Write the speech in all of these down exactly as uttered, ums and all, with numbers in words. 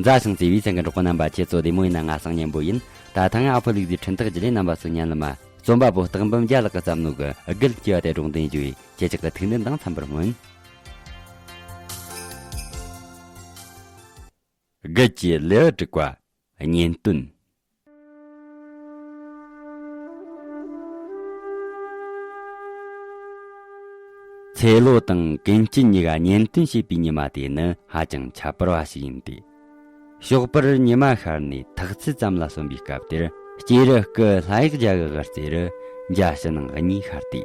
མཛའ་ཞིང་བརྩེ་བའི་སེམས་ཀྱི་གྲོགས་པོ་རྣམ་པ། ཁྱེད་ཚོ་བདེ་མོ་ཡིན་ན། ང་སང་སྙན་པོ་ཡིན། ད་ཐེངས་ཨ་ཕོ་ལུག་རྫིའི་འཕྲིན་ཐག་བརྒྱུད་ལས་རྣམ་པ་ཚོ་ཉན་ལ་མ། རྩོམ་པ་པོ་སྟག་འབུམ་རྒྱལ་ལགས་ཀྱིས་བརྩམས་ནོ་གི་དགུ་ལ་སྐྱེ་བ་དེ་སྒྲོག་འདོན་བརྗོད་ཡིན། ཁྱེད་ཅག་གི་ཐུགས་འདུན་དང་འཚམ་པར་སྨོན། དགུ་ལ་སྐྱེ་བ་དྲུག་པ། གཉེན་སྟོན། ཚེ་ལོ་དང་ཀུན་སྐྱིད་གཉིས་ཀ་གཉེན་སྟོན་བྱས་པའི་ཉི་མ་དེ་ནི་ཧ་ཅང་ཁྱད་པར་བ་ཞིག་ཡིན་ཏེ། ཞོགས་པར་ཉི་མ་ཤར་ནས་ཐག་ཚད་ཙམ་ལ་སོན་པའི་སྐབས་དེར། སྐྱེས་རི་སྐུ་ལྷ་གཡག་རྒྱ་གི་གར་རྩེ་རུ་འཇའ་ཕྱི་ནང་གཉིས་ཤར་ཏེ།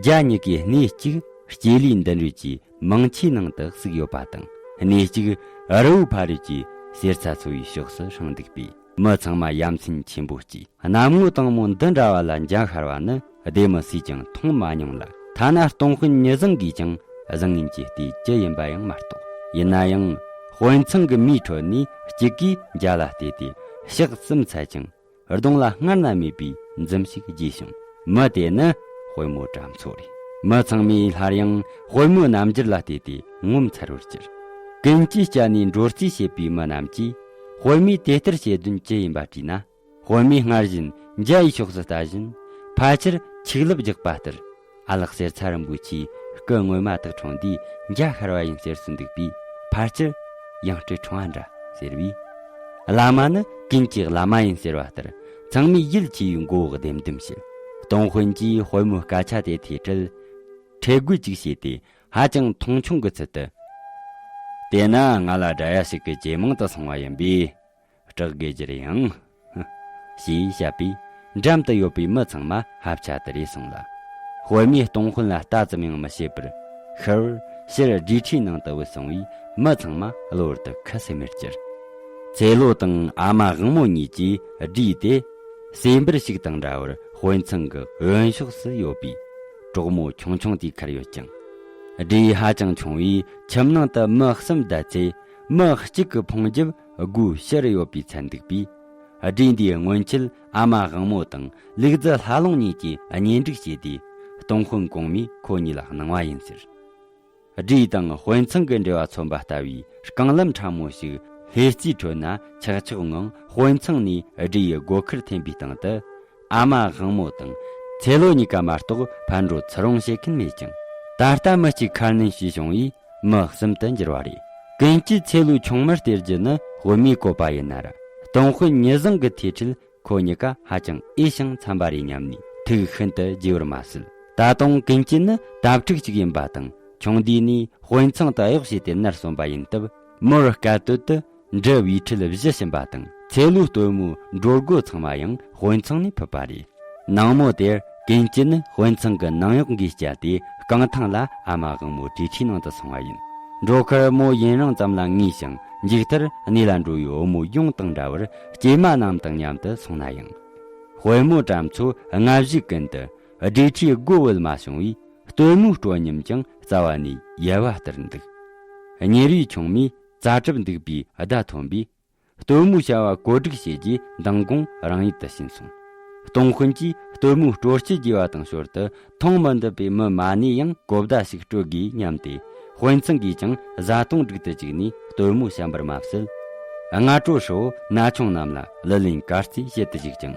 འཇའ་གཉིས་ཀའི་སྣེ་གཅིག་སྐྱེས་ལུས་འདི་འདྲ་གྱི་མང་ཆེའི་ནང་དུ་བཙུགས་ཡོད་པ་དང་། སྣེ་གཅིག་རི་བོ་ཕ་རི་གྱི་གསེར་ཚ་འཚོ་བའི་ཕྱོགས་སུ་སྲུང་འདུག་པས། མི་ཚང་མ་ཡ་མཚན་ཆེན་པོ་སྐྱེས། གནམ་ངོ་དྭངས་མོ་འདི་འདྲ་བ་ལ་འཇའ་ཤར་བ་ནི་སྡེ་མི་སུས་ཀྱང་མཐོང་མ་མྱོང་ལ། ཐ་ན་སྟོང་དཔོན་ཉི་བཟང་གིས་ཀྱང་བཟང་ངན་གྱི་ལྟས་ཅི་ཡིན་པ་ཡང་མ་རྟོགས། ཡིན་ན་ཡང་དཔོན་ཚང་གི་མིའི་ཁྲོད་ནས་གཅིག་གིས་འཇའ་ལ་བལྟས་ཏེ་ཕྱག་གསུམ་འཚལ་ཅིང་། གདོང་ལ་སྔར་ན་མེད་པའི་འཛུམ་ཞིག་རྒྱས་བྱུང་། མི་དེ་ནི་དཔོན་མོ་གྲྭ་མཚོ་རེད། མི་ཚང་མས་སླར་ཡང་དཔོན་མོའི་རྣམ་འགྱུར་ལ་བལྟས་ཏེ་ངོ་མཚར་བར་གྱུར། ཀུན་སྐྱིད་སྐྱ་ནས་འགྲོ་རྩིས་བྱེད་པའི་མི་རྣམས་ཀྱིས་དཔོན་མོས་དེ་ལྟར་བྱེད་དོན་ཅི་ཡིན་པ་དྲིས་ན། དཔོན་མོས་སྔར་བཞིན་འཇའ་ཡི་ཕྱོགས་སུ་ལྟ་བཞིན། ཕལ་ཆེར་ཆིག་ལབ་རྒྱག་པ་ལྟར། ཨ་ལགས། གསེར་ཚ་རིན་པོ་ཆེའི་སྐུ་ངོ་མ་དག་འཁྲུངས་དུས་འཇའ་ཤར་བ་ཡིན་ཟེར་སྲོལ་འདུག་པས། ཕལ་ཆེར་ཡང་སྤྲུལ་འཁྲུངས་པ་འདྲ་ཟེར་བས། བླ་མ་ནི་ཀུན་གྱི་བླ་མ་ཡིན་ཟེར་བ་ལྟར། ཚང་མས་ཡིད་ཆེས་པའི་མགོ་བོ་ལྡེམ་ལྡེམ་བྱས། སྟོང་དཔོན་གྱིས་དཔོན་མོའི་སྐད་ཆ་དེ་ཐོས་འཕྲལ། ཁྲེལ་དགོད་ཅིག་བྱས་ཏེ། ཧ་ཅང་མཐོང་ཆུང་གི་ཚུལ་དུ། དེས་ན་ང་ལ་དགྲ་ཡ་ཞིག་གིས་ཇེ་མང་དུ་སོང་བ་ཡིན་པས། སྐྲག་དགོས་རྒྱུ་རེད་ཡང་། ཞེས་བཤད་པས། འགྲམ་དུ་ཡོད་པའི་མི་ཚང་མ་ཧབ་ཆ་དུ་རེ་སོང་ལ། དཔོན་མོས་སྟོང་དཔོན་ལ་ལྟ་ཙམ་ཡང་མི་བྱེད་པར། ཤི་བར་ཕྱིར་སྦྲུལ་ཁྲིའི་ནང་དུ་བུད་སོང་བས། མི་ཚང་མ་གློ་བུར་དུ་ཁུ་སིམ་མེར་གྱུར། ཚེ་ལོ་དང་ཨ་མ་དབང་མོ་གཉིས་ཀྱིས་སྦྲུལ་དེ་ཟས་འབུར་ཞིག་དང་འདྲ་བར་དཔོན་ཚང་གི་གཡོན་ཕྱོགས་སུ་ཡོད་པའི་གྲོག་མོ་ཆུང་ཆུང་དེའི་ཁར་ཡོད་ཅིང་། སྦྲུལ་ཧ་ཅང་ཆུང་བས་ཁྱིམ་ནང་དུ་མི་གསུམ་བསྡད་ཚེ། མི་གཅིག་གི་ཕུང་རྒྱབ་སྒོའི་ཕྱི་རུ་ཡོད་པའི་ཚད་འདུག་པས། སྦྲུལ་འདིའི་སྔོན་ཆད་ཨ་མ་དབང་མོ་དང་ལུག་རྫི་ལྷ་ལུང་གཉིས་ཀྱིས་གཉེན་སྒྲིག་བྱས་ཏེ། སྟོང་དཔོན་གོང་མས་ཁོ་གཉིས་ལ་གནང་བ་ཡིན་ཟེར། སྦྲུལ་དང་དཔོན་ཚང་གི་འབྲེལ་བ་མཚོན་པ་ལྟ་བུའི་རྐང་ལམ་ཕྲ་མོ་ཞིག་ལྷས་རྩེའི་ཁྲོད་ན་ཆག་ཆག་ངང་དཔོན་ཚང་ནས་སྦྲུལ་ཡི་སྒོ་ཁར་འཐེན་པའི་སྟེང་དུ། ཨ་མ་དབང་མོ་དང་ཚེ་ལོ་གཉིས་ཀ་མ་གཏོགས་ཕར་འགྲོ་ཚུར་འོང་བྱེད་མཁན་མེད་ཅིང་། ད་ལྟ་མི་གཅིག་ཁ་སྣོན་བྱས་བྱུང་བས་མི་གསུམ་དུ་འགྱུར་བ་རེད། ཀུན་སྐྱིད་ཚེ་ལོའི་ཆུང་མར་སྟེར་རྒྱུ་ནི་དཔོན་མོས་བཀོད་པ་ཡིན་ན་ར། སྟོང་དཔོན་ཉི་བཟང་གི་ཐོས་འཕྲལ་ཁོ་གཉིས་ཀ་ཧ་ཅང་འོས་ཤིང་འཚམ་པ་རེད་སྙམ་ནས་ཐུགས་ཤིན་ཏུ་དགྱེས་པར་མ་ཟད། ད་དུང་ཀུན་སྐྱིད་ནི་དྭ་ཕྲུག་ཅིག་ཡིན་པ་དང་། ཆུང་དུས་ནས་དཔོན་ཚང་དུ་གཡོག་བྱས་ཏེ་ནར་སོན་པ་ཡིན་སྟབས། མོར་སྐལ་དོད་དུ་འབྲུ་བའི་ཁྲིད་བཞི་བྱིན་པ་དང་། ཚེ་ལོའི་སྟོན་མོའི་སྒྲོ་སྒོ་ཚང་མ་ཡང་དཔོན་ཚང་ནས་ཕུད་པ་རེད། ནངས་མོ་དེར་ཀུན་སྐྱིད་ནི་དཔོན་ཚང་གི་ནང་གཡོག་འགའི་བསྐྱལ་ཏེ་རྐང་ཐང་ལ་ཨ་མ་དབང་མོ་སྦྲུལ་ཁྲིའི་ནང་དུ་སོང་བ་ཡིན། འགྲོ་ཁར་མོ་ཡུན་རིང་ཙམ་ལ་ངུས་ཤིང་། མཇུག་མཐར་སྣེ་ལ་འགྲོ་བའི་བུ་མོ་ཡོངས་དང་འདྲ་བར་སྐྱེས་མ་རྣམས་དང་མཉམ་དུ་སོང་ན་ཡང་། དཔོན་མོ་གྲྭ་མཚོ་སྔ་གཞུག་ཀུན་ཏུ་སྦྲུལ་ཁྲིའི་སྒོ་བུད་མ་བྱུང་བས། སྟོན་མོའི་སྤྲོ་ཉམས་ཀྱང་རྩ་བ་ནས་ཡལ་བ་ལྟར་འདུག་གཉེར་བའི་ཆུང་མས་རྩྭ་གྲབས་འདུག་པའི་བརྡ་ཐོན་པས། སྟོན་མོའི་བྱ་བ་བཀོད་སྒྲིག་བྱས་རྗེས་མདང་དགོང་རང་ཡུལ་དུ་ཕྱིན་སོང་། སྟོང་དཔོན་གྱིས་སྟོན་མོའི་སྤྲོ་སྐྱིད་རྒྱས་པ་དང་ཞོར་དུ། མཐོང་མི་འདོད་པའི་མི་མ་ནས་ཡང་གོ་བརྡ་ཞིག་སྤྲོད་དགོས་སྙམ་སྟེ། དཔོན་ཚང་གིས་ཀྱང་བཟའ་བཏུང་སྒྲིག་ཏུ་བཅུག་ནས་སྟོན་མོ་བཤམ་པར་མ་ཟད། སྔ་དྲོ་ཧྲིལ་བོ་ན་ཆུང་རྣམས་ལ་གླུ་ལེན་གར་རྩེད་བྱེད་དུ་བཅུག་ཅིང་།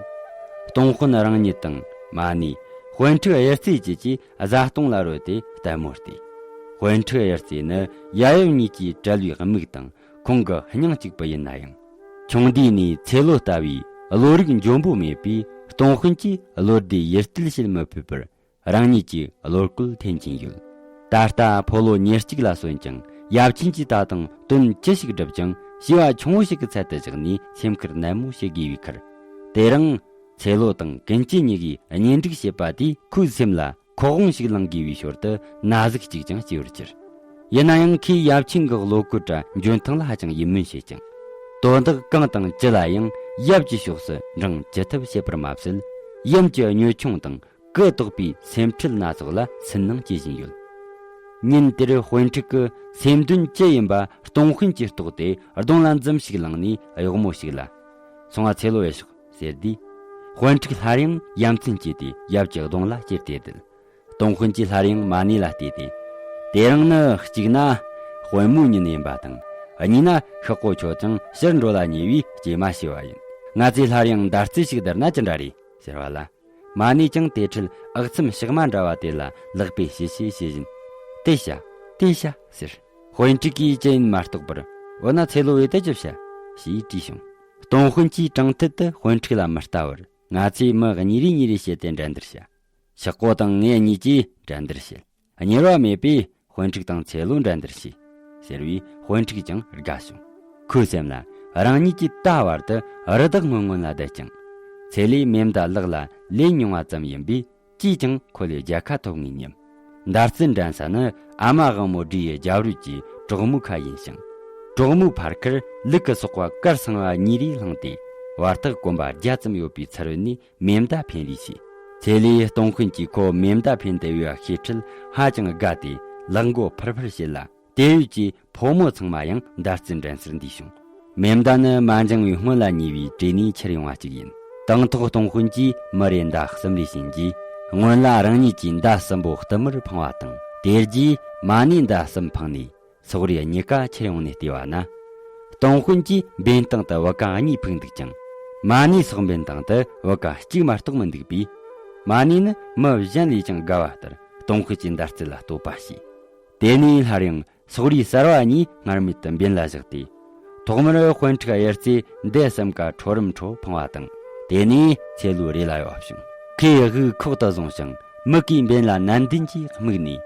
སྟོང་དཔོན་རང་ཉིད་དང་མ་ནས་དཔོན་ཕྲུག་དབྱར་རྩེ་བཅས་ཀྱིས་བཟའ་བཏུང་ལ་རོལ་ཏེ་ལྟད་མོ་བལྟས། དཔོན་ཕྲུག་དབྱར་རྩེ་ནི་ཡབ་ཡུམ་གཉིས་ཀྱི་གྲལ་བའི་མིག་དང་། ཁོང་གི་སྙིང་གཅིག་པུ་ཡིན་ན་ཡང་། ཆུང་དུས་ནས་ཚེ་ལོ་ལྟ་བུའི་བློ་རིག་འཇོན་པོ་མེད་པས། སྟོང་དཔོན་གྱིས་བློ་བདེ་ཡིད་གཏད་བྱེད་མི་ཕོད་པར། རང་ཉིད་ཀྱི་བློ་བཀོད་འཐེན་གྱིན་ཡོད། ད་ལྟ་ཕོ་ལོ་ཉེར་གཅིག་ལ་སོན་ཅིང་། ཡབ་ཆེན་གྱིས་ད་དུང་དོན་ཅི་ཞིག་བསྒྲུབས་ཀྱང་བྱིས་པ་ཆུང་ངུ་ཞིག་གི་ཚད་དུ་བཞག་ནས་སེམས་ཁུར་ནན་མོ་བྱེད་དགོས་པའི་ཁར། དེ་རིང་ཚེ་ལོ་དང་ཀུན་སྐྱིད་གཉིས་ཀྱིས་གཉེན་སྒྲིག་བྱེད་པ་དེས་ཁོའི་སེམས་ལ་ཁོག་དབང་ཞིག་ལང་དགོས་པའི་ཞོར་དུ་ན་ཟུག་ཅིག་ཀྱང་སྐྱེ་བར་གྱུར། ཡིན་ན་ཡང་ཁོས་ཡབ་ཆེན་གྱི་བློ་བཀོད་དྲ་འཇོན་ཐང་ལ་ཧ་ཅང་ཡིད་སྨོན་བྱེད་ཅིང་། དོན་དག་གང་དང་ཅི་ལ་ཡང་ཡབ་ཀྱི་ཕྱོགས་སུ་འབྲང་ཅི་ཐུབ་བྱེད་པར་མ་ཟད། ཡུམ་གྱི་གཉོད་ཆུང་དང་གུ་དོག་པའི་སེམས་ཁྲལ་སྣ་ཚོགས་ལ་སུན་སྣང་སྐྱེ་བཞིན་ཡོད། ཉིན་དེར་དཔོན་ཕྲུག་གི་སེམས་འདུན་ཅི་ཡིན་པ་སྟོང་དཔོན་གྱིས་རྟོགས་ཏེ། གདོང་ལ་འཛུམ་ཞིག་བླངས་ནས་གཡོག་མོ་ཞིག་ལ། སོང་ང་ཚེ་ལོ་ཡི་ཤོག་ཟེར་དུས། དཔོན་ཕྲུག་སླར་ཡང་ཡ་མཚན་སྐྱེས་ཏེ་ཡབ་ཀྱི་གདོང་ལ་ཅེར་ཏེ་བསྡད། སྟོང་དཔོན་གྱིས་སླར་ཡང་མ་ནི་ལ་བལྟས་ཏེ། དེ་རིང་ནི་གཅིག་ན་དཔོན་མོའི་ཉིན་ཡིན་པ་དང་ གཉིས་ན་ཤག་པོ་ཁྱོད་ཀྱང་ཕྱིར་འགྲོ་ལ་ཉེ་བའི་སྐྱེལ་མ་ཞུས་པ་ཡིན། ང་ཚོས་སླར་ཡང་མདའ་རྩེད་ཞིག་བསྡུར་ན་ཅི་འདྲ་རེད་ཟེར་བ་ལ། མ་ཎི་ཀྱང་དེ་འཕྲལ་ཨག་ཚོམ་ཞག་མ་འདྲ་བ་དེ་ལ་ལག་པས་བྱི་བྱི་བྱེད་བཞིན། དེ་བྱ། དེ་བྱ་ཟེར། དཔོན་ཕྲུག་གིས་ཅི་ཡིན་མ་རྟོགས་པར། འོ་ན་ཚེ་ལོ་བས་དེ་ཅི་བྱ། ཞེས་དྲིས་བྱུང་། སྟོང་དཔོན་གྱིས་དྲང་ཐད་དུ་དཔོན་ཕྲུག་ལ་མི་ལྟ་བར། ང་ཚོས་མི་གཉིས་རེ་གཉིས་རེ་བྱས་ཏེ་འགྲན་བསྡུར་བྱ། ཤག་པོ་དང་ངེད་གཉིས་ཀྱིས་འགྲན་བསྡུར་བྱེད། གཉེར་བ་མེད་པས་དཔོན་ཕྲུག་དང་ཚེ་ལོ་འགྲན་བསྡུར་བྱོས། ཟེར་བས་དཔོན་ཕྲུག་ཀྱང་དགའ་བྱུང་། ཁོའི་སེམས་ལ་རང་ཉིད་ཀྱིས་ད་བར་དུ་རི་དྭགས་སྔོན་སྔོན་ལ་བསྡད་ཀྱང་། ཚེ་ལོས་མེ་མདའ་ལག་ལ་ལེན་མྱོང་བ་ཙམ་ཡིན་པས་ཅིས་ཀྱང་ཁོ་ལས་རྒྱལ་ཁ་ཐོབ་ངེས་སྙམ། མདའ་རྩེད་འགྲན་ས་ནི་ཨ་མ་དབང་མོ་སྒྲུལ་ཡི་རྒྱབ་རོལ་གྱི་གྲོག་མོའི་ཁ་ཡིན་ཞིང་། གྲོག་མོའི་ཕར་ཁར་ལུག་གི་སོག་པ་དཀར་ཚང་བ་གཉིས་རེ་བསླངས་ཏེ། བར་ཐག་གོམ་པ་བརྒྱ་ཙམ་ཡོད་པའི་ཚུར་རོལ་ནས་མེ་མདའ་འཕེན་རེས་བྱས། ཚེ་ལོས་སྟོང་དཔོན་གྱིས་ཁོ་མེ་མདའ་འཕེན་བསྡད་ཡོད་པ་ཤེས་འཕྲལ་ཧ་ཅང་དགའ་སྟེ་ལག་མགོ་ཕུར་ཕུར་བྱེད་ལ། དེ་ཡུལ་གྱི་ཕོ་མོ་ཚང་མ་ཡང་མདའ་རྩེད་འགྲན་སར་འདུས་བྱུང་། མེ་མདའ་ནི་མ་འགྱངས་པའི་སྔོན་ལ་ཉེ་བའི་གྲས་ནས་ཁྱེར་ཡོང་བ་ཅིག་ཡིན། དང་ཐོག་སྟོང་དཔོན་གྱིས་མི་རེར་མདའ་གསུམ་རེ་བྱིན་རྗེས། སྔོན་ལ་རང་ཉིད་ཀྱིས་མདའ་གསུམ་པོ་བསྟུད་མར་འཕངས་པ་དང་། དེ་རྗེས་མ་ཎིས་མདའ་གསུམ་འཕངས་ནས། སོག་རིས་གཉིས་ཀ་ཁྱེར་ཡོང་ནས་བལྟས་པ་ན། སྟོང་དཔོན་གྱིས་འབེན་སྟེང་དུ་བུ་ག་གཉིས་ཕུག་འདུག་ཅིང་། མ་ཎིས་སོག་འབེན་སྟེང་དུ་བུ་ག་གཅིག་མ་གཏོགས་མི་འདུག་པས། མ་ཎི་ནི་མི་གཞན་ལས་ཀྱང་དགའ་བ་ལྟར་སྟོང་དཔོན་གྱི་མདའ་རྩལ་ལ་བསྟོད་པ་བྱས། དེ་ནས་སླར་ཡང་སོག་རིས་གསར་བ་གཉིས་སྔར་མེད་དུ་འབེན་ལ་བཞག་སྟེ། ཐོག་མར་དཔོན་ཕྲུག་གཡུ་རྩེས་མདའ་གསུམ་ཀ་ཁྲོ་རུམ་ཁྲོ་འཕངས་པ་དང་། དེ་ནས་ཚེ་ལོའི་རེ་ལ་གཡོ་བ་བྱུང་། ཁོས་དབུགས་ཁོག་ཏུ་བཟུང་ཞིང་མིག་གིས་འབེན་ལ་ནན་ཏན་གྱིས་དམིགས་ནས་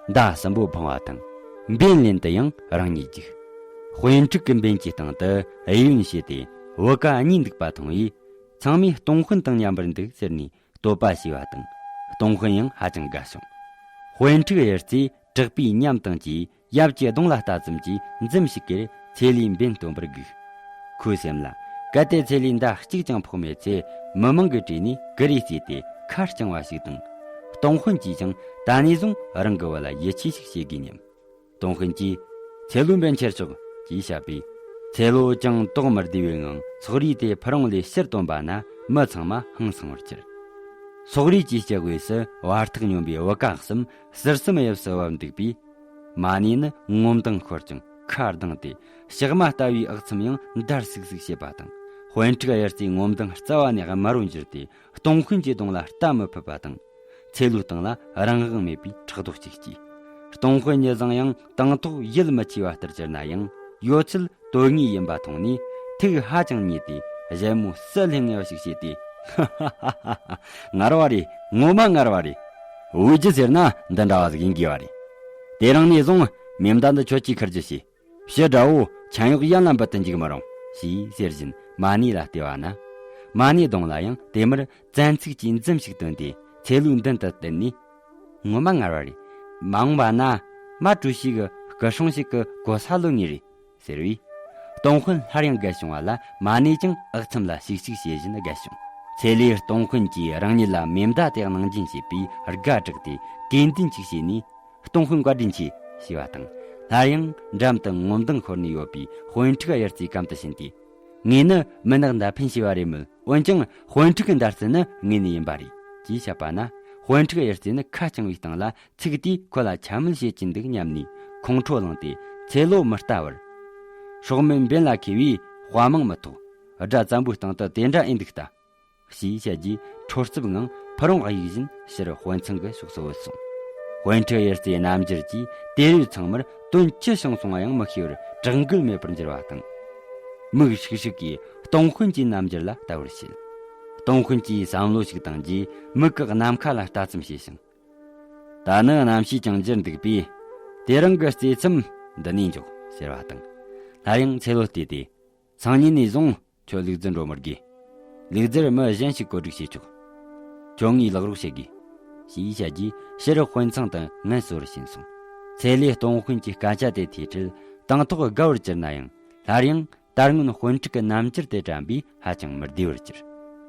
མདའ་གསུམ་པོ་འཕངས་པ་དང་། འབེན་ལེན་དུ་ཡང་རང་ཉིད་རྒྱུག། དཔོན་ཕྲུག་གི་འབེན་གྱི་སྟེང་དུ་གཡས་གཡོན་བྱས་ཏེ་བུ་ག་གཉིས་འདུག་པ་མཐོང་བས། ཚང་མས་སྟོང་དཔོན་དང་མཉམ་པར་འདུག་ཟེར་ནས་བསྟོད་པ་བྱས་པ་དང་། སྟོང་དཔོན་ཡང་ཧ་ཅང་དགའ་བྱུང་། དཔོན་ཕྲུག་གཡུ་རྩེས་དྲེགས་པའི་ཉམས་དང་བཅས། ཡབ་ཀྱི་གདོང་ལ་ལྟ་ཙམ་གྱིས་འཛུམ་ཞིག་གིས་ཚེ་ལོའི་འབེན་སྟོན་པར་བསྒུགས། ཁོའི་སེམས་ལ། གལ་ཏེ་ཚེ་ལོས་མདའ་གཅིག་ཀྱང་ཕོག་མེད་ཚེ། མི་མང་གི་གྲས་ནས་གུ་རེ་བརྩིས་ཏེ་ཁ་རྐྱང་བ་ཞིག་དང་། སྟོང་དཔོན་གྱིས་ཀྱང་ད་ནས་བཟུང་རང་གི་བུ་ལ་ཡིད་ཆེས་ཤིག་བྱེད་དགོས་སྙམ། སྟོང་དཔོན་གྱིས། ཚེ་ལོའི་འབེན་ཁྱེར་ཆོག་ཅེས་བཤད་པས། ཚེ་ལོ་ཅང་དོགས་མི་བདེ་བའི་ངང་སོག་རིས་དེ་ཕུ་རུང་ལས་ཕྱིར་བཏོན་པ་ན་མི་ཚང་མ་ཧང་སང་བར་གྱུར། སོག་རིས་ཀྱི་སྐྱེ་དབུས་སུ་བར་ཐག་སྙོམས་པའི་བུ་ག་གསུམ་ཟུར་གསུམ་དབྱིབས་སུ་བབས་འདུག་པས། མ་ཎི་ནི་ངོ་མདངས་ཤོར་ཅིང་ཁ་གདངས་ཏེ། ཞག་མ་ལྟ་བུའི་ཨག་ཚོམ་ཡང་འདར་སིག་སིག་བྱེད་པ་དང་། དཔོན་ཕྲུག་གཡུ་རྩེའི་ངོ་མདངས་རྩ་བ་ནས་དམར་རོ་འགྱུར་ཏེ། སྟོང་དཔོན་གྱི་གདོང་ལ་ལྟ་མི་ཕོད་པ་དང་། ཚེ་ལོའི་སྟེང་ལ་རང་དབང་མེད་པའི་ཕྲག་དོག་ཅིག་སྐྱེས། སྟོང་དཔོན་ཉིད་བཟང་ཡང་དང་ཐོག་ཡིད་མི་ཆེས་པ་ལྟར་གྱུར་ན་ཡང་། ཡོད་ཚད་དོན་དངོས་ཡིན་པ་མཐོང་ནས་ཐུགས་ཧ་ཅང་མཉེས་ཏེ་གཞན་མོ་སུ་ལྷན་ངེས་པ་ཞིག་བྱས་ཏེ། ངར་བ་རེད། ངོ་མ་ངར་བ་རེད། འུ་ཅི་ཟེར་ན་འདི་འདྲ་བ་ཟིག་ཡིན་དགོས་པ་རེད། དེ་རིང་ནས་བཟུང་མེ་མདའ་འདི་ཁྱོད་ཀྱིས་ཁུར་རྒྱུ་བྱོས། ཕྱི་དགྲ་བོ་ཆན་གཡོག་ཡན་ལ་འབུད་དུ་འཇུག་མི་རུང་། ཞེས་ཟེར་བཞིན་མ་ཎི་ལ་བལྟས་པ་ན། མ་ཎིའི་གདོང་ལ་ཡང་དེ་མུར་བཙན་ཚིག་གིས་འཛུམ་ཞིག་བཏོན་ཏེ་ཚེ་ལོའི་མདུན་དུ་བསྟན་ནས། ངོ་མ་ངར་བ་རེད། མ་འོངས་པ་ན་མ་ཀྲུའུ་ཞི་གི་སྐུ་སྲུང་ཞིག་གི་གོ་ས་ལོན་ངེས་རེད། ཟེར་བས། སྟོང་དཔོན་སླར་ཡང་དགའ་བྱུང་བ་ལ་མ་ཎི་ཀྱང་ཨག་ཚོམ་ལ་ཤིག་ཤིག་བྱེད་བཞིན་དགའ་བྱུང་། ཚེ་ལོས་སྟོང་དཔོན་གྱིས་རང་ཉིད་ལ་མེ་མདའ་དེ་གནང་སྦྱིན་བྱས་པས་དགའ་དྲགས་ཏེ་གུས་འདུན་ཅིག་བྱས་ནས། སྟོང་དཔོན་བཀའ་དྲིན་ཆེ། ཞེས་པ་དང་། སླར་ཡང་འགྲམ་དུ་ངོ་མདངས་ཤོར་ནས་ཡོད་པའི་དཔོན་ཕྲུག་གཡུ་རྩེའི་གམ་དུ་ཕྱིན་ཏེ། ངས་ནི་མུན་ནག་མདའ་འཕེན་བྱས་པ་རེད་མོད། འོན་ཀྱང་དཔོན་ཕྲུག་གི་མདའ་རྩལ་ནི་ངས་ནི་ཡིན་པ་རེད། ཅེས་བཤད་པ་ན། དཔོན་ཕྲུག་གཡུ་རྩེ་ནི་ཁ་བཅིངས་པའི་སྟེང་ལ་ཚིག་དེས་ཁོ་ལ་འཕྱ་སྨོད་བྱེད་ཀྱིན་འདུག་སྙམ་ནས་ཁོང་ཁྲོ་ལངས་ཏེ་ཚེ་ལོ་མི་ལྟ་བར། སྲོག་མེད་འབེན་ལ་འཁེལ་བས་དཔའ་མང་མི་ཐོགས། དགྲ་བཙན་པོའི་སྟེང་དུ་དེ་འདྲ་ཨེ་འདུག་ལྟ། ཞེས་བཤད་རྗེས་ཁྲོ་རྩུབ་ངང་ཕུ་རུང་གཡུག་བཞིན་ཕྱིར་དཔོན་ཚང་གི་ཕྱོགས་སུ་བུད་སོང་། དཔོན་ཕྲུག་གཡུ་རྩེའི་རྣམ་འགྱུར་གྱིས་དེ་རིགས་ཚང་མར་དོན་ཅི་བྱུང་སོང་བ་ཡང་མི་ཤེས་པར་དྲག་འགུལ་མེད་པར་འགྱུར་བ་དང་། མིག་ཧྲིག་ཧྲིག་གིས་སྟོང་དཔོན་གྱི་རྣམ་འགྱུར་ལ་ལྟ་བར་བྱེད། སྟོང་དཔོན་གྱིས་བསམ་བློ་ཞིག་བཏང་རྗེས་མིག་གི་ནམ་མཁའ་ལ་ལྟ་ཙམ་བྱས་ཤིང་། ད་ནི་གནམ་གཤིས་ཀྱང་འགྱུར་འདུག་པས། དེ་རིང་གི་རྩེད་མཚམས་འདི་ནས་འཇོག་ཟེར་བ་དང་། སླར་ཡང་ཚེ་ལོ་བལྟས་ཏེ། སང་ཉིན་ནས་བཟུང་། ཁྱོད་ལུག་རྫི་འགྲོ་མི་དགོས། ལུག་རྫིར་མི་གཞན་ཞིག་བཀོད་སྒྲིག་བྱེད་ཆོག་ཁྱོད་ངའི་ལག་རོགས་བྱེད་དགོས། ཞེས་བཤད་རྗེས་ཕྱིར་དཔོན་ཚང་དུ་ངལ་གསོ་བར་ཕྱིན་སོང་། ཚེ་ལོས་སྟོང་དཔོན་གྱི་སྐད་ཆ་དེ་ཐོས་འཕྲལ་དང་ཐོག་དགའ་བར་གྱུར་ན་ཡང་། སླར་ཡང་ད་སྔོན་དཔོན་ཕྲུག་གི་རྣམ་འགྱུར་དེ་དྲན་པས་ཧ་ཅང་མི་བདེ་བར་གྱུར།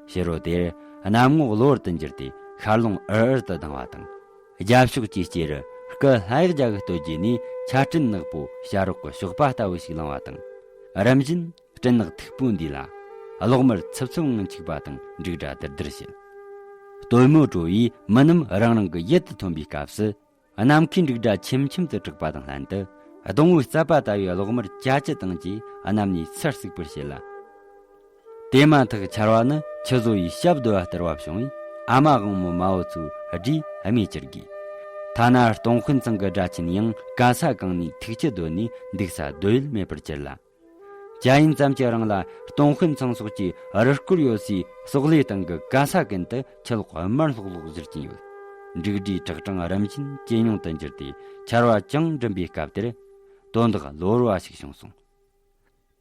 ཕྱི་རོལ་དེར་གནམ་ངོ་གློ་བུར་དུ་འགྱུར་ཏེ་ཤར་རླུང་འུར་འུར་དུ་ལྡང་བ་དང་། རྒྱབ་ཕྱོགས་ཀྱི་སྐྱེས་རུ་སྐུ་ལྷ་གཡག་རྒྱ་གི་སྟོད་རྒྱུད་ནས་ཆར་སྤྲིན་ནག་པོ་བྱ་རོག་གི་གཤོག་པ་ལྟ་བུ་ཞིག་ལངས་པ་དང་། རིམ་བཞིན་སྤྲིན་ནག་མཐུག་པོ་འདི་ལ་གློག་དམར་འཚུབ་འཚུབ་ངང་འཁྱུག་པ་དང་འབྲུག་སྒྲ་དིར་དིར་བྱེད། སྟོན་མོ་གྲོ་བོས་མི་རྣམས་རང་རང་གི་ཡིད་དུ་ཐོན་པའི་སྐབས་སུ། ནམ་མཁའི་འབྲུག་སྒྲ་ཆེམ་ཆེམ་དུ་གྲགས་པ་དང་ལྷན་དུ། སྡོང་བོའི་རྩད་པ་ལྟ་བུའི་གློག་དམར་ཅ་ཅི་དང་བཅས་གནམ་ནས་ཚུར་གཙིགས་པར་བྱེད་ལ། དེ་མ་ཐག་ཆར་བ་ནི་ཆུ་བཟོ་ཡི་ཞབས་རྡོལ་བ་ལྟར་བབས་བྱུང་བས། ཨ་མ་དབང་མོ་མ་འོ་ཚོའི་སྒྲས་སྨྲས་གྱུར་གི། ཐ་ན་སྟོང་དཔོན་ཚང་གི་དགྲ་ཆེན་ཡང་ག་ས་གང་ནས་ཐུགས་ཆུ་རྡོལ་ནས་འདུག་ས་རྡོལ་ཡུལ་མེད་པར་གྱུར་ལ། ཇ་ཡིན་ཙམ་གྱི་རིང་ལ་སྟོང་དཔོན་ཚང་སོགས་ཀྱི་རུ་སྐོར་ཡོད་སའི་སོག་ལེའི་སྟེང་གི་ག་ས་ཀུན་ཏུ་ཆུ་ལོག་དམར་ལྷོག་ལྷོག་བཞུར་གྱིན་ཡོད། འབྲུག་སྒྲའི་བྲག་འཕྲང་རིམ་བཞིན་ཇེ་ཉུང་དུ་འགྱུར་ཏེ། ཆར་བ་ཅུང་འགྲིམ་པའི་སྐབས་དེར། དོན་དག་གློ་བུར་བ་ཞིག་བྱུང་སོང་།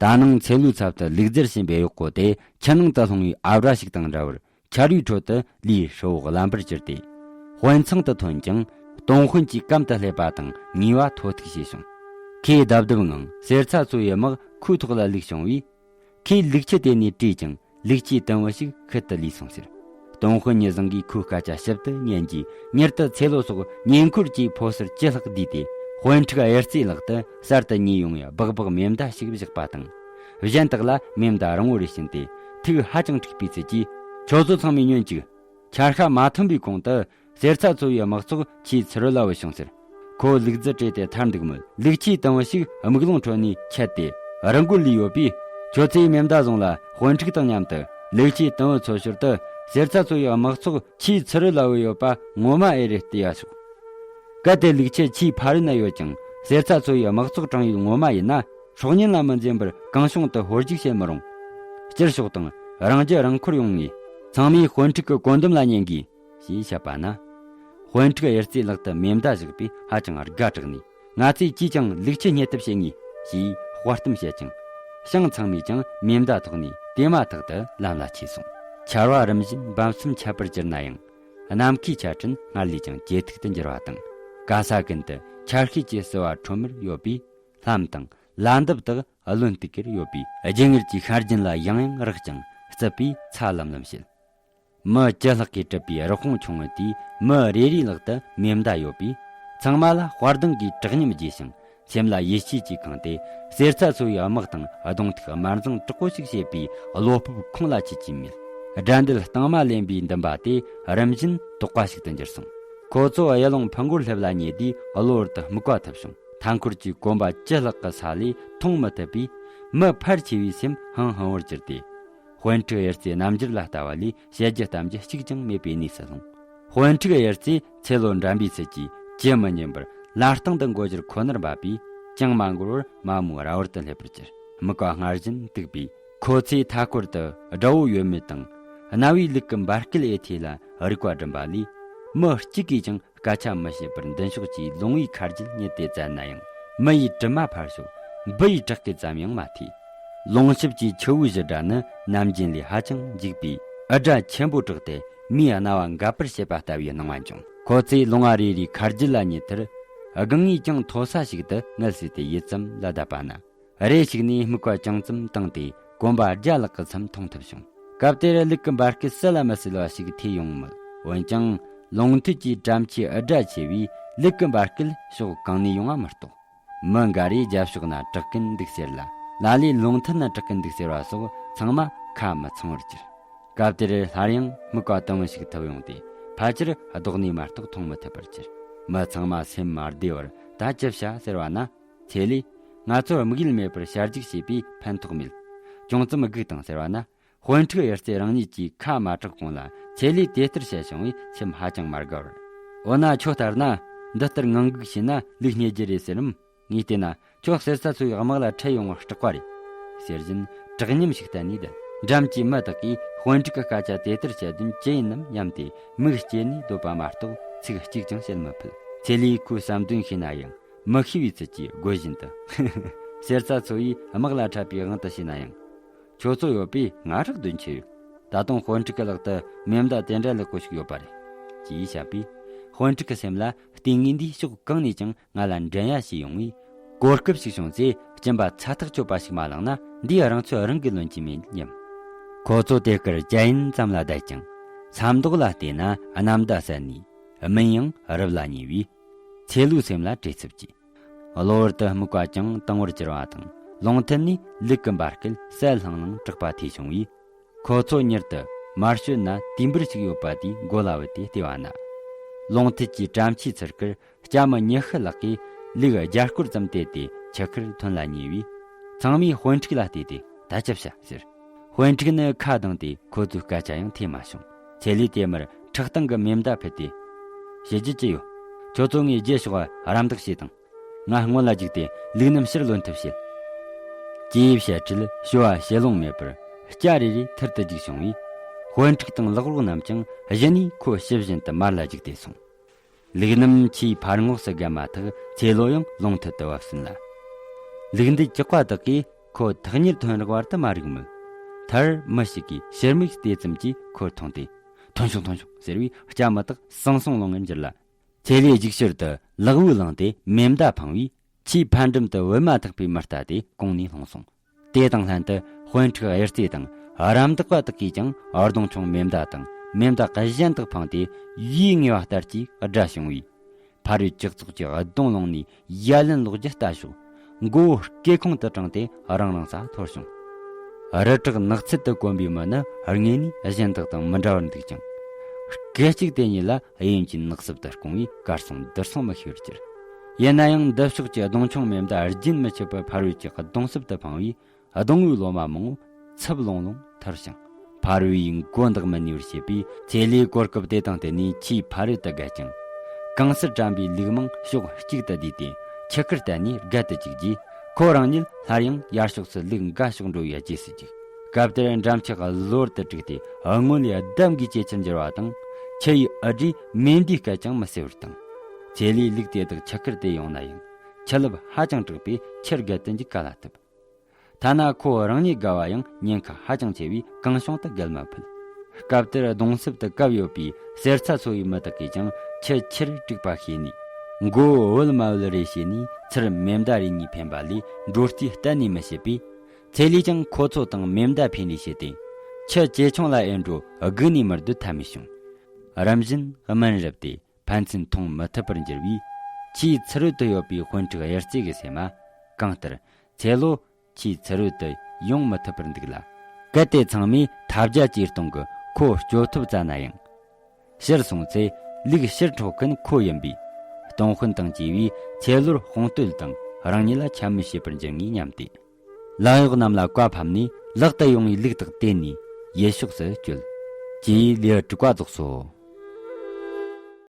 ད་ནངས་ཚེ་ལོའི་ཚབ་ཏུ་ལུག་རྫིར་ཕྱིན་པའི་གཡོག་པོ་དེ་ཆུ་ནང་དུ་ལྷུང་བའི་ཨ་བྲ་ཞིག་དང་འདྲ་བར། ཆར་བའི་ཁྲོད་དུ་ལུས་ཧྲིལ་བོ་རླན་པར་གྱུར་ཏེ། དཔོན་ཚང་དུ་ཐོན་ཀྱང་། སྟོང་དཔོན་གྱིས་གམ་དུ་སླེབས་པ་དང་ངུས་པ་མཐོ་ཐུག་བྱས་བྱུང་། ཁོས་རྡབ་རྡབ་ངང་གསེར་ཚ་ཚོ་ཡི་དམག་ཁོའི་ཐོག་ལ་བླུགས་བྱུང་བས། ཁོས་ལུག་ཁྱུ་དེ་ནས་བྲོས་ཀྱང་། ལུག་ཁྱུའི་དུམ་བུ་ཞིག་ཤུལ་དུ་ལུས་སོང་ཟེར། སྟོང་དཔོན་ཉིད་བཟང་གིས་ཁོའི་སྐད་ཆ་ཞིབ་ཏུ་ཉན་རྗེས། མྱུར་དུ་ཚེ་ལོ་སོགས་ཉེ་འཁོར་གྱི་ཕོ་གསར་བཅུ་ལྷག་བསྡུས་ཏེ། དཔོན་ཕྲུག་གཡུ་རྩེའི་ལག་ཏུ་གསར་དུ་ཉོས་ཡོང་བའི་སྦག་སྦག་མེ་མདའ་ཞིག་བཞག་པ་དང་། གཞན་དག་ལ་མེ་མདའ་རིང་བོ་རེ་བྱིན་ཏེ། ཐུགས་ཧ་ཅང་འཁྲིགས་པའི་ཚུལ་གྱིས། ཁྱོད་ཚོ་ཚང་མས་ཉོན་ཅིག། ཆར་ཤ་མ་ཐོན་པའི་གོང་དུ། གསེར་ཚ་ཚོ་ཡི་དམག་ཚོགས་ཆུའི་ཚུར་རོལ་ལ་བུད་བྱུང་ཟེར། ཁོ་ལུག་རྫི་བྲོས་ཏེ་ཐར་འདུག་མོད། ལུག་ཁྱུའི་དུམ་བུ་ཞིག་དམུག་རླུང་ཁྲོད་ནས་ཆད་དེ་རི་མགོར་ལུས་ཡོད་པས། ཁྱོད་ཚོས་མེ་མདའ་བཟུང་ལ། དཔོན་ཕྲུག་དང་མཉམ་དུ་ལུག་ཁྱུའི་དུམ་བུ་འཚོལ་ཞོར་དུ། གསེར་ཚ་ཚོ་ཡི་དམག་ཚོགས་ཆུའི་ཚུར་རོལ་ལ་བུད་ཡོད་པ་ངོ་མ་ཨེ་རེད་བལྟས་ཡ་ཤོག། གལ་ཏེ་ལུག་ཁྱུ་ཆུའི་ཕ་རོལ་ན་ཡོད་ཀྱང་། གསེར་ཚ་ཚོ་ཡི་དམག་ཚོགས་དྲངས་ཡོད་ངོ་མ་ཡིན་ན། སྲོག་ཉེན་ལ་མི་འཛེམ་པར་གང་བྱུང་དུ་ཧོལ་རྒྱུག་བྱེད་མི་རུང་། སྤྱིར་ཤོག་དང་། རང་རྒྱུ་རང་འཁོར་ཡོང་ངས། ཚང་མས་དཔོན་ཕྲུག་གི་བཀོད་འདོམས་ལ་ཉན་དགོས། ཞེས་བཤད་པ་ན། དཔོན་ཕྲུག་གཡུ་རྩེའི་ལག་ཏུ་མེ་མདའ་བཞག་པས་ཧ་ཅང་དགའ་དྲགས་ནས། ང་ཚོས་ཅིས་ཀྱང་ལུག་ཁྱུ་རྙེད་ཐབས་བྱེད་ངེས། ཞེས་དཔའ་གཏམ་བཤད་ཅིང་། ཞང་ཚང་མས་ཀྱང་མེ་མདའ་ཐོགས་ནས་དེ་མ་ཐག་ཏུ་ལམ་ལ་ཆས་སོང་། ཆར་བ་རིམ་བཞིན་འབབ་མཚམས་ཆད་པར་གྱུར་ན་ཡང་། ནམ་མཁའི་ཆ་འཕྲིན་སྔར་ལས་ཀྱང་ཇེ་ཐུག་ཏུ་འགྱུར་བ་དང་། ག་ས་ཀུན་ཏུ་ཆར་ཤུལ་གྱི་བསིལ་བ་ཁྲོམ་མེར་ཡོད་པས། ལྷམ་དང་ལ་འདབ་དག་རློན་ཏིག་གེར་ཡོད་པས། རྒྱུ་དངུལ་གྱི་ཤ་རྒྱུན་ལ་ཡང་ཡང་རེག་ཅིང་། རྩུབ་པས་ཚ་ལམ་ལམ་བྱེད། མི་བཅུ་ལྷག་གིས་གྲུབ་པའི་རི་བོང་ཆུང་ངུ་དེས་མི་རེ་རེའི་ལག་ཏུ་མེ་མདའ་ཡོད་པས། ཚང་མ་ལ་དཔའ་གདང་གིས་དྲག་ཉམས་རྒྱས་ཤིང་། སེམས་ལ་ཡིད་ཆེས་ཀྱིས་གང་སྟེ། གསེར་ཚ་ཚོ་ཡི་དམག་དང་གདོང་ཐུག་དམར་འཛིང་དྲག་པོ་ཞིག་བྱེད་པའི་བློ་སྤོབས་ཁོང་ལ་ཆེས་ཀྱིས་མེད། དགྲ་འདུལ་གཏིང་མ་ལེན་པའི་འདུན་པ་དེ་རིམ་བཞིན་དོགས་པ་ཞིག་ཏུ་འགྱུར་སོང་། ཁོ་ཚོ་གཡུ་ལུང་ཕུ་མགོར་སླེབས་ལ་ཉེ་དུས། གློ་བུར་དུ་སྨུག་པ་ཐུབ་བྱུང་། མཐའ་འཁོར་གྱི་གོམ་པ་བཅུ་ལྷག་གི་ས་ལས་མཐོང་མི་ཐུབ་པས། མི་ཕལ་ཆེ་བའི་སེམས་ཧང་ཧང་བོར་གྱུར་ཏེ། དཔོན་ཕྲུག་གཡུ་རྩེ་རྣམ་འགྱུར་ལ་ལྟ་བ་ལས་བཤད་རྒྱུ་གཏམ་རྒྱུ་གཅིག་ཀྱང་མེད་པའི་གནས་སུ་ལྷུང་། དཔོན་ཕྲུག་གཡུ་རྩེ་ཚེ་ལོ་འགྲམ་པའི་ཚུལ་གྱིས་ཇི་མི་སྙམ་པར་ལ་སྟེང་དུ་འགོ་འགྱུར་ཁོ་ནར་འབབ་པས། ཅང་མ་འགོར་བར་མ་མོའི་ར་བར་དུ་སླེབས་པར་གྱུར། སྨུག་པ་སྔར་བཞིན་སྟུག་པས། ཁོ་ཚོས་མཐའ་འཁོར་དུ་དགྲ་བོ་ཡོད་མེད་དང་། རྣ་བའི་ལུག་གི་འབའ་སྐད་ཨེ་ཐོས་ལ་རིག་པ་སྒྲིམ་པ་ལས། མི་གཅིག་གིས་ཀྱང་སྐད་ཆ་མི་བཤད་པར་མདུན་ཕྱོགས་ཀྱི་ལུང་བའི་ཁ་རྒྱུད་ཉིད་དེ་བཙལ་ན་ཡང་། མི་ཡི་དྲི་མ་ཕར་ཞོག། འབུ་ཡི་བྲག་སྐད་ཙམ་ཡང་མ་ཐོས། ལུང་ཞབས་ཀྱི་ཆུ་བོའི་བཞུར་སྒྲ་ནི་ནམ་རྒྱུན་ལས་ཧ་ཅང་འཇིགས་པས། འུར་སྒྲ་ཆེན་པོ་གྲགས་ཏེ་མིའི་རྣ་བ་འགབ་པར་བྱེད་པ་ལྟ་བུའི་སྣང་བ་འབྱུང་། ཁོ་ཚོས་ལུང་བ་རེ་རེའི་ཁ་རྒྱུད་ལ་ཉལ་མཐར། སྒང་ངས་ཀྱང་མཐོ་ས་ཞིག་ཏུ་ངལ་གསོས་ཏེ་ཡུད་ཙམ་ལ་བསྡད་པ་ན། རེ་ཞིག་ནས་སྨུག་པ་ཅུང་ཙམ་བཏང་སྟེ་གོམ་པ་བརྒྱ་ལྷག་གི་མཚམས་མཐོང་ཐུབ་བྱུང་། སྐབས་དེར་ལུག་གི་འབའ་སྐད་སུ་ལ་མི་གསལ་བ་ཞིག་ཐོས་ཡོང་མོད། འོན་ཀྱང་ལུང་མཐིལ་གྱི་དྲ་མཆིའི་འུར་སྒྲ་ཆེ་བས་ལུག་གི་འབའ་སྐད་ཕྱོགས་གང་ནས་ཡོང་བ་མི་རྟོགས། མི་འགའ་རེས་རྒྱབ་ཕྱོགས་ན་གྲགས་ཀྱིན་འདུག་ཟེར་ལ། ལ་ལས་ལུང་མཐིལ་ན་གྲགས་ཀྱིན་འདུག་ཟེར་བ་སོགས་ཚང་མ་ཁ་མི་ཚང་བར་གྱུར། སྐབས་དེར་སླར་ཡང་སྨུག་པ་དུམ་བུ་ཞིག་ཐུབ་ཡོང་སྟེ། ཕལ་ཆེར་ལྡོག་ནས་མ་གཏོགས་མཐོང་མི་ཐུབ་པར་གྱུར། མི་ཚང་མ་སེམས་མ་བདེ་བར་ད་ཅི་བྱ་ཟེར་བ་ན། ཚེ་ལས། ང་ཚོར་དམིགས་ཡུལ་མེད་པར་བྱ་རྒྱུག་བྱས་པས་ཕན་ཐོགས་མེད། ཅུང་ཙམ་སྒུག་དང་ཟེར་བ་ན། དཔོན་ཕྲུག་གཡུ་རྩེ་རང་ཉིད་ཀྱིས་ཁ་མ་གྲག་གོང་ལ་ཚེ་ལས་དེ་ལྟར་བཤད་བྱུང་བས་སེམས་ཧ་ཅང་མ་དགའ་བར། འོ་ན་ཁྱོད་ལྟར་ན་འདི་ལྟར་ངང་སྒུག་བྱས་ན་ལུག་རྙེད་རྒྱུ་རེད་ཟེར་རམ། ངས་བལྟས་ན་ཁྱོད་གསེར་རྩ་མཚོ་ཡི་དམག་ལ་འཕྲད་ཡོང་བར་སྐྲག་པ་རེད། ཟེར་བཞིན་དྲག་ཉམས་ཤིག་བསྟན་ནས་བསྡད། འགྲམ་གྱི་མི་དག་གིས་དཔོན་ཕྲུག་གི་སྐད་ཆ་དེ་ལྟར་བཤད་དོན་ཅི་ཡིན་ནམ་སྙམ་སྟེ་མིག་ལྕེ་ནས་སྡོད་པ་མ་གཏོགས་ཚིག་གཅིག་ཀྱང་བཤད་མི་ཕོད། ཚེ་ལས་ཁོའི་བསམ་དོན་ཤེས་ན་ཡང་མི་ཤེས་པའི་ཚུལ་གྱིས་དགོད་བཞིན་དུ། གསེར་རྩ་མཚོ་ཡིས་དམག་ལ་འཕྲད་པའི་དབང་དུ་བྱས་ན་ཡང་། ཁྱོད་ཚོ་ཡོད་པས་ང་རག་དོན་ཆེ་ཡོད། ད་དུང་དཔོན་ཕྲུག་གི་ལག་ཏུ་མེ་མདའ་དེ་འདྲ་ལེགས་པོ་ཞིག་ཡོད་པ་རེད། ཅེས་བཤད་པས། དཔོན་ཕྲུག་གི་སེམས་ལ་ལྟས་ངན་འདིས་ཕྱོགས་གང་ནས་ཀྱང་ང་ལ་འགྲན་ཡ་བྱས་ཡོང་བས། གོ་སྐབས་ཤིག་བྱུང་ཚེ་སྐྱིན་པ་ཚ་ཐག་ཆོད་པ་ཞིག་མ་བླངས་ན་འདིས་རང་ཚོད་རང་གིས་ལོན་གྱི་མེད་སྙམ། ཁོ་ཚོ་དེ་སྐར་ཇ་ཡིན་ཙམ་ལ་བསྡད་ཀྱང་། ས་མདོག་ལ་བལྟས་ན་གནམ་ཟླ་གསལ་ནས་སྨིན་ཡང་རབ་ལ་ཉེ་བས། ཚེ་ལོའི་སེམས་ལ་བྲེལ་འཚུབ་སྐྱེས། གློ་བུར་དུ་སྨུག་པ་ཅུང་དྭངས་བར་གྱུར་བ་དང་། ལུང་མཐིལ་ནས་ལུག་གི་འབའ་སྐད་གསལ་ལྷང་ལྷང་གྲགས་པ་ཐོས་བྱུང་བས། ཁོ་ཚོ་མྱུར་དུ་མར་ཞོད་ན་དུས་འབུར་ཞིག་ཡོད་པ་དེའི་མགོ་ལ་བུད་དེ་བལྟས་པ་ན། ལུང་མཐིལ་གྱི་དྲ་མཆིའི་ཚུར་ཁར་སྐྱ་མི་ཉི་ཤུ་ལྷག་གིས་ ལུག་བརྒྱ་སྐོར་ཙམ་དེད་དེ་ཆུ་ཁར་ཐོན་ལ་ཉེ་བས། ཚང་མས་དཔོན་ཕྲུག་ལ་བལྟས་ཏེ། ད་ཅི་བྱ་ཟེར། དཔོན་ཕྲུག་ནི་ཁ་གདངས་ཏེ་ཁོ་ཚོའི་སྐད་ཆ་ཡང་ཐོས་མ་བྱུང་། ཚེ་ལོས་དེ་མུར་ཁྲག་སྟེང་གི་མེ་མདའ་ཕུད་དེ། བྱེད་རྒྱུ་ཅི་ཡོད། ཁྱོད་ཚོ་ངའི་རྗེས་ཕྱོགས་རམ་འདེགས་བྱས་དང་། ང་སྔོན་ལ་འཇུག་སྟེ་ལུག་རྣམས་ཕྱིར་ལོན་ཐབས་བྱེད། ཅེས་བཤད་འཕྲལ་ཞུ་བ་བྱེད་ལོང་མེད་པར་སྐྱ་རེ་རེ་ཐུར་དུ་རྒྱུག་བྱུང་བས། དཔོན་ཕྲུག་དང་ལག་རོགས་རྣམས་ཀྱང་གཞི་ནས་ཁོ་ཕྱི་བཞིན་དུ་མར་ལ་རྒྱུག་སྟེ་སོང་། ལུག་རྣམས་ཆུའི་ཕར་ངོགས་སུ་བརྒལ་མ་ཐག་ཚེ་ལོ་ཡང་ལོང་ཐུར་དུ་བབས་ཟིན་ལ། ལུག་འདི་སྐྱག་པ་དག་གིས་ཁོ་ཐག་ཉེར་ཐོན་རག་བར་དུ་མ་རིག་མོད། མཐར་མི་ཞིག་གིས་ཕྱིར་མིག་བལྟས་ཙམ་གྱིས་ཁོར་མཐོང་སྟེ། ཐོན་བྱུང་། ཐོན་བྱུང་། ཟེར་བས་སྐྱ་མི་དག་ཟང་ཟིང་ལོང་ངེར་འགྱུར་ལ། ཚེ་ལོས་རྒྱུག་ཕྱིར་དུ་ལག་འུ་བླངས་ཏེ་མེ་མདའ་འཕངས་བས། ཆུའི་ཕར་འགྲམ་དུ་བུད་མ་ཐག་པའི་མི་རྟ་དེ་གོང་ནས་ལྷུང་སོང་། དེ་དང་ལྷན་དུ་དཔོན་ཕྲུག་གཡུ་རྩེ་དང་རམ་འདེགས་པ་དག་གིས་ཀྱང་གདོང་མཆོང་མེ་མདའ་དང་མེ་མདའ་གཞན་དག་འཕངས་ཏེ། ཡིད་ངེས་པ་ལྟར་གྱི་དགྲ་བྱུང་བས། ཕ་རོལ་ལྕགས་ཚོགས་ཀྱི་གདོང་ལོང་ནས་ཡ་ལན་སློག་རྒྱུ་ལྟ་ཞོག་མགོ་བོ་སྐེ་ཁུང་དུ་དྲངས་ཏེ་རང་རང་ས་འཐོར་བྱུང་། རི་བྲག་ནགས་ཚལ་དུ་གོམས་པའི་མི་ནི་དངོས་ནས་གཞན་དག་དང་མི་འདྲ་བར་འདུག་ཅིང་། སྐད་ཅིག་དེ་ཉིད་ལ་གཡོན་གྱི་ནགས་སྲུབས་དུ་སྐུང་བས་གར་སོང་འདིར་སོང་མི་ཤེས་པར་གྱུར། ཡིན་ན་ཡང་འདི་ཕྱོགས་ཀྱི་གདོང་མཆོང་མེ་མདའ་རྒྱུན་མི་ཆད་པར་ཕ་རོལ་གྱི་གདོང་སྲུབས་དུ་འཕངས་བས། གདོང་བུའི་ལོ་མ་མང་བོ་འཚུབ་ལོང་ལོང་འཐོར་ཞིང་། ཕ་རོལ་ཡི་མགོ་འདེགས་མི་ནུས་པར་བྱེད་པས། ཚེ་ལོས་གོ་སྐབས་དེ་དང་བསྟུན་ནས་ཆུའི་ཕ་རོལ་དུ་བརྒལ་ཅིང་། གང་སར་བཀྲམ་པའི་ལུག་མང་ཕྱོགས་གཅིག་ཏུ་བསྡུས་ཏེ་ཆུ་ཁར་བལྟས་ནས་བརྒལ་དུ་བཅུག་རྗེས། ཁོ་རང་ཉིད་སླར་ཡང་ཡར་ཕྱོགས་སུ་ལུག་འགའ་ཕྱོགས་འགྲོ་བའི་རྗེས་སུ་བཅུག་སྐབས་དེར་འགྲམ་ལྕག་གློར་དུ་དཀྲུགས་ཏེ་སྔོན་ལས་ལྡབ་འགའི་ཇེ་ཆེར་འགྱུར་བ་དང་། ཆུ་ཡི་ཨུ་སྒྲས་མེ་མདའི་སྐད་ཀྱང་མི་གསལ་བར་བཏང་། ཚེ་ལོས་ལུག་དེ་དག་ཆུ་ཁར་དེད་ཡོང་ན་ཡང་། ཆུ་རླབས་ཧ་ཅང་དྲག་པས་ཆུར་བརྒལ་དུ་འཇུག་ག་ལ་ཐུབ། ཐ་ན་ཁོ་རང་ཉིད་དགའ་བ་ཡང་ཉེན་ཁ་ཧ་ཅང་ཆེ་བས་གང་བྱུང་དུ་བརྒལ་མ་ཕོད། སྐབས་དེར་གདོང་སྲུབས་དུ་བཀབ་ཡོད་པའི་གསེར་ཚ་ཚོ་བའི་མི་དག་གིས་ཀྱང་ཆུ་ཆེར་དཀྲུགས་པ་ཤེས་ནས། མགོ་བོ་འོལ་མ་འོལ་རེ་བྱས་ནས་ཚུར་མེ་མདའ་རེ་གཉིས་འཕེན་པ་ལས་འགྲོ་རྩིས་གཏན་ནས་མི་བྱེད་པས། ཚེ་ལོས་ཀྱང་ཁོ་ཚོ་དང་མེ་མདའ་འཕེན་ལས་བྱས་ཏེ། ཆུ་ཇེ་ཆུང་ལ་ཨེ་འགྲོ་སྒུག་ནས་མི་སྡོད་ཐབས་མེད་བྱུང་། རིམ་བཞིན་སྨིན་རབས་ཏེ། ཕན་ཚུན་མཐོང་མི་ཐུབ་པར་འགྱུར་བས། ཆུའི་ཚུ་རོལ་དུ་ཡོད་པའི་དཔོན་ཕྲུག་གཡུ་རྩེ་གི་སེམས་མ་གང་ལྟར། ཚེ་ལོ་ཆུའི་ཚུ་རོལ་དུ་ཡོང་མི་ཐུབ་པར་འདུག་ལ། གལ་ཏེ་ཚང་མས་ཐབས་བརྒྱ་ཇུས་སྟོང་གིས་ཁོ་སྐྱོབ་ཐབས་བཙལ་ན་ཡང་། ཕྱིར་སོང་ཚེ་ལུག་ཕྱིར་འཕྲོག་མཁན་ཁོ་ཡིན་པས། སྟོང་དཔོན་དང་བཅས་པས་ཚེ་ལོར་དཔུང་བསྟོད་དང་རང་ཉིད་ལ་འཕྱ་སྨོད་བྱེད་པར་འགྱུར་ངེས་སྙམ་སྟེ། ལག་གཡོག་རྣམས་ལ་བཀའ་ཕབ་ནས་ལག་ཏུ་ཡོང་བའི་ལུག་དག་དེད་ནས་ཡུལ་ཕྱོགས་སུ་བསྐྱོད། ཅེས་ལེའུ་དྲུག་པ་རྫོགས་སོ།